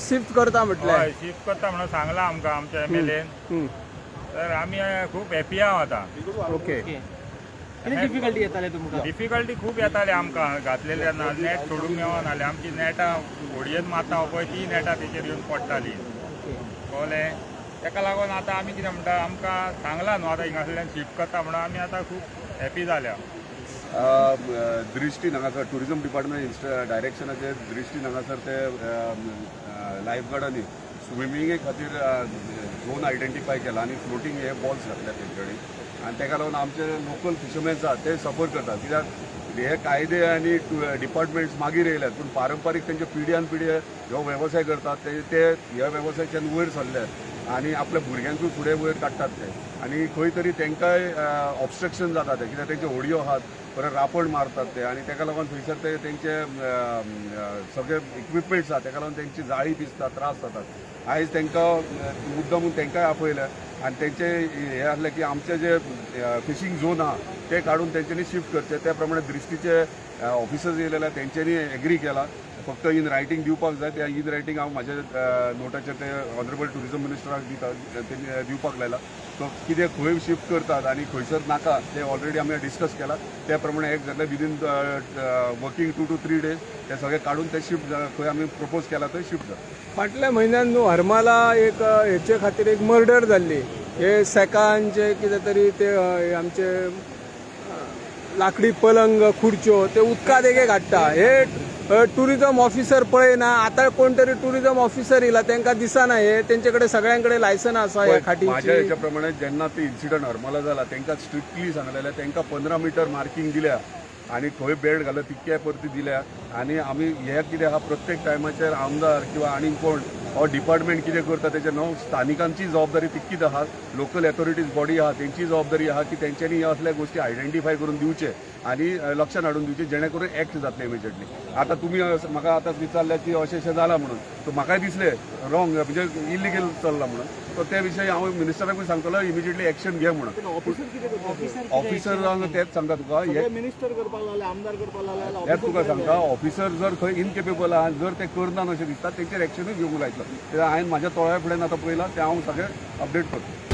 Shift करता म्हटलें. हय, शिफ्ट करता म्हणून सांगलां आमकां आमच्या एमएलएन. तर आमी खूब हॅपी आहा आतां. ओके. कितें डिफिकल्टी येताले तुमकां? डिफिकल्टी खूब येताली आमकां घातलेले तेन्ना, नेट सोडूंक मेळनासलें. आमची नेटां होडयेन मारता पळय ती नेटां तेचेर येवन पडटाली, कळ्ळें? ताका लागून आतां आमी कितें म्हणटा, आमकां सांगलां न्हू आतां हिंगासरल्यान शिफ्ट करता म्हणून आमी आतां खूब हॅपी जाल्या. दृश्टीन हांगासर टुरिझम डिपार्टमेंट डायरेक्शनाचेर दृश्टीन हांगासर ते लायफ गार्डांनी स्विमिंगे खातीर झोन आयडेंटिफाय केला आनी फ्लोटींग हे बॉल्स घातल्या तेंच्यानी आनी तेका लागून आमचे लोकल फिशरमॅन्स आहात ते सफर करतात, कित्याक हे कायदे आनी डिपार्टमेंट्स मागीर येयल्यात, पूण पारंपारीक तेंचे पिढ्यान पिढी हो वेवसाय करतात, ते ह्या वेवसायाच्यान वयर सरल्यात आनी आपल्या भुरग्यांकूय फुडें वयर काडटात ते आनी खंय तरी तेंकांय ऑबस्ट्रक्शन जाता ते, कित्याक तेंच्यो होडयो आहात, परत रापण मारतात ते आनी तेका लागून थंयसर ते तेंचे सगळे इक्विपमेंट्स आहा तेका लागून तेंची जाळी पिसता, त्रास जातात. आयज तेंकां मुद्दम तेंकांय आपयलें आनी तेंचे हे आसलें की आमचे जे फिशींग झोन आहा ते काडून तेंच्यांनी शिफ्ट करचे, त्या प्रमाणे दृश्टीचे ऑफिसर्स येयलेले तेंच्यांनी एग्री केला. फक्त इन रायटींग दिवपाक जाय, त्या इन रायटींग हांव म्हाज्या नोटाचेर ते ऑनरेबल टुरिझम मिनिस्टराक दिता, तेणी दिवपाक लायला. तो कितें खंय शिफ्ट करतात आनी खंयसर नाका ते ऑलरेडी आमी डिस्कस केला, त्या प्रमाणे एक जातलें विदीन वर्किंग 2 to 3 days ते सगळे काडून ते शिफ्ट खंय आमी प्रपोज केला थंय शिफ्ट जाता. फाटल्या म्हयन्यान न्हू हरमाला एक हेचे खातीर एक मर्डर जाल्ली, हे सेकांचे कितें तरी ते आमचे लाकडी पलंग खुर्च्यो ते उदका देगेक हाडटा. हे टुरिझम ऑफिसर पळयना, आतां कोण तरी टुरिझम ऑफिसर येयला तेंकां दिसना, हे तेंचे कडेन सगळ्यां कडेन लायसन आसा ह्या म्हाज्या खाटीची. हेच्या प्रमाणे जेन्ना ते इन्सिडंट हरमला जाला तेंकां स्ट्रिक्टली सांगलेलें, तेंकां 15 मिटर मार्किंग दिल्या आनी खंय बेड घाला तितके परती दिल्या आनी आमी हे कितें आहा प्रत्येक टायमाचेर आमदार किंवा आनी कोण हो डिपार्टमेंट कितें करता तेचेर न्हू स्थानिकांची जबाबदारी तितकीच आहा, लोकल ऑथॉरिटीज बॉडी आहा तेंची जबाबदारी आहा की तेंच्यांनी ह्या असल्या गोश्टी आयडेंटिफाय करून दिवचे आनी लक्षात हाडून दिवचे, जेणे करून एक्ट जातले इमिजिएटली. आतां तुमी म्हाका आतां विचारलें की अशें अशें जालां म्हणून, सो म्हाकाय दिसलें रॉंग, म्हणजे इलिगल चल्लां म्हणून, सो ते विशयी हांव मिनिस्टराकूय सांगतलो इमिजिएटली एक्शन घे म्हणून. ऑफिसर तेच सांगता तुका, मिनिस्टर करपाक लागले, आमदार करपाक लागले, हेच तुका सांगता. ऑफिसर जर खंय इनकेपेबल आहा, जर ते करना अशें दिसता तेंचेर एक्शनूय घेवंक लायतलो. कित्याक हांवें म्हाज्या तोळ्या फुडें आतां पळयलां तें हांव सगळें अपडेट करता.